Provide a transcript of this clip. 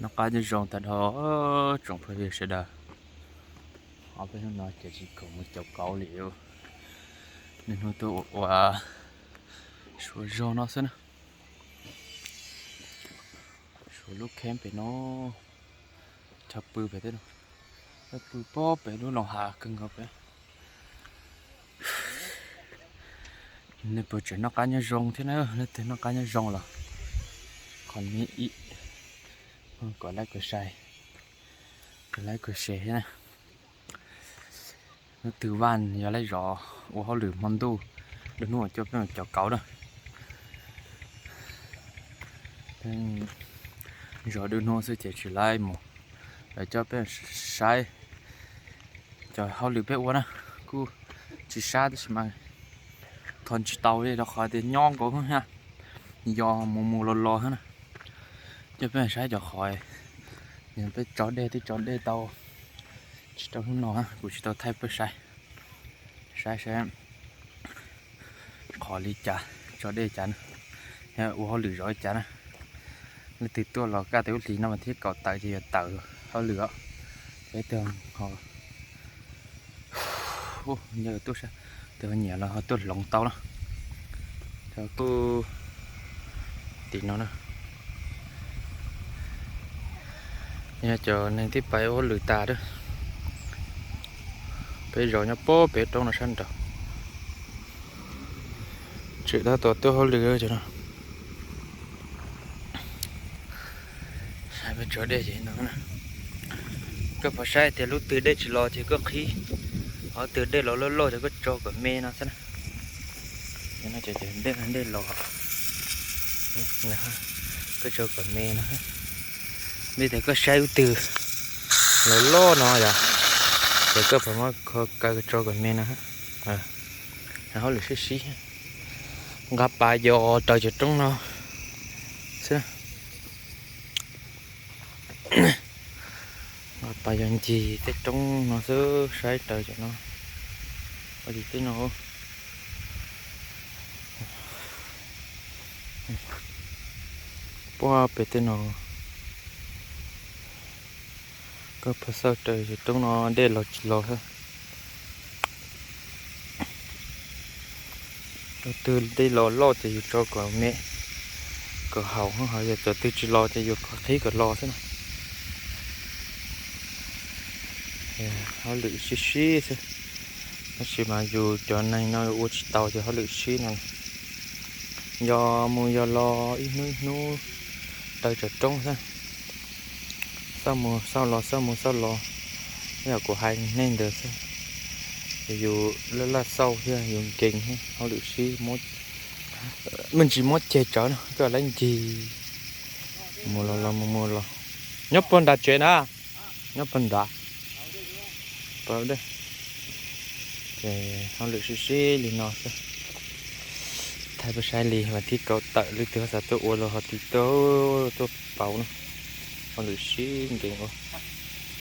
Noj qab nyob zoo tag nrho tsoom phooj ywg sawv daws. Ob peb hnub no ces tsis khoom mus cov kauv li. Niaj hnub tuaj ua suav zog no xwb na. Suav lub kheeb pem no, chaw pw pem tej no, pw pob pem lub loos hav kawg nkaus pem. Nej puas tseem noj qab nyob zoo thiab na? Leej twg noj qab nyob zoo los comment ib, kom like, kom share, kom like, kom share thiab na. Hnub twg Vaj yog lawv zov ua hauj lwm hmo ntuj, lwm hnub coj peb cov kauv na. Zov lwm hnub xwb ces tsis laib mus, lawv coj peb saib cov hauj lwm peb ua na, kuj tsis sab tab sis mas thov tsis tau li rau qhov tias nyob nkaus thiab, yos mus mus los los thiab na. Coj peb saib cov qhov, peb tso dej twb tso dej tau, tsis tau hnub no kuv tsis tau thaij peb saib, saib saib qhov li cas, tso dej cas na, thiab ua hauj lwm zov li cas na. Leej twg tuaj los kaj tes ub hlis no mas thiab kaum tawm ces yuav tawm hauj lwm os. Peb twb ho, nyiam los ho tuaj hloov tau na. Cov kuj tim no na. Yog cov neeg twb pais ua hauj lwm tas lawm. Peb zov nyob pob pem roob no sab nraud. Tseem tab tom tuaj hauj lwm cov no. Saib peb tso dej ces no na. Koj pom saib tias lub twg dej tsis los ces koj qhib, ho twg dej los loj loj ces koj tso kom me no xwb na. Dej, dej los, koj tso kom me no. Vim tias koj saib lub twg los loj no yom, ces koj pom muab kho kaw tso kom me no. Hauj lwm sib sib, nqa pas yos raws cov roob no xwb. Nqa pas yos ncig tej roob no xwb, saib raws cov no. Ua li tej no, puag pem tej no, koj pom xauj raws cov roob no dej los tsis los xwb. Cov twg dej los loj ces yus tso kom me, kom haum, ho yog cov twg tsis los ces yus qhib kom los xwb na. Hauj lwm sib sib xwb, tab sis mas yus cov neeg no ua tsis tau ces hauj lwm sib no. Yog mus yog los ib hnub ib hnub raws cov roob xwb. Xauj mus xauj los, xauj mus xauj los, yog kuv hais nej ntawd xwb. Ces yus laj laj xauj thiab yus nkees thiab hauj lwm sib, me ntsis muab ceg tsawv no koj lawv ncig mus los los mus mus los. Nyob puag nram tsev na, nyob puag nram. Ces hauj lwm sib sib li no xwb. Thaij peb saib li vas thib kaum tawm, leej twg xav tuaj ua los ho tiv tuaj pauv na. Hauj lwm sib nkees ua.